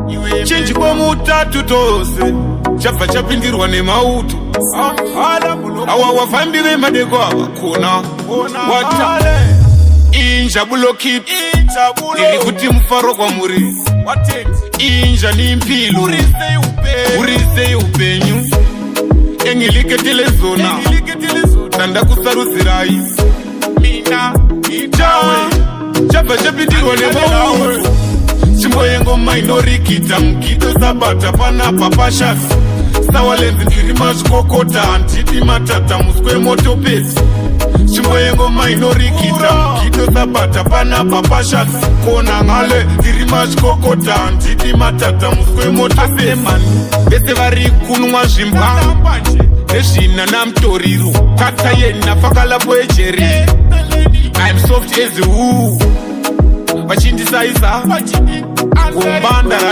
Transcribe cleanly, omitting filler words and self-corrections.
Chinjiko mutatu tose chabva chapindirwa nemauto. Awa wafambi vemadeko ava kona wata injabulo kit iri kuti mufaro kwamuri inja nimpilo urisei upenyu engiliketele zona tandakusarudzirai mina ita chabva chapindirwa nemauto. Tsvimbo yengoma inorikita mugito sabata panapa pashasi sawalenzi ndiri mazvikokota handidi matata muswe motopesi. Tsvimbo yengoma inorikita mugito sabata panapa pashasi kona ngale ndiri mazvikokota handidi matata muswe motopesi. Vese vari kunwa zvimbwa nezvina namutoriro tata yena fakalapo ejeri. I'm soft as wool vachindisaisa kumbanda.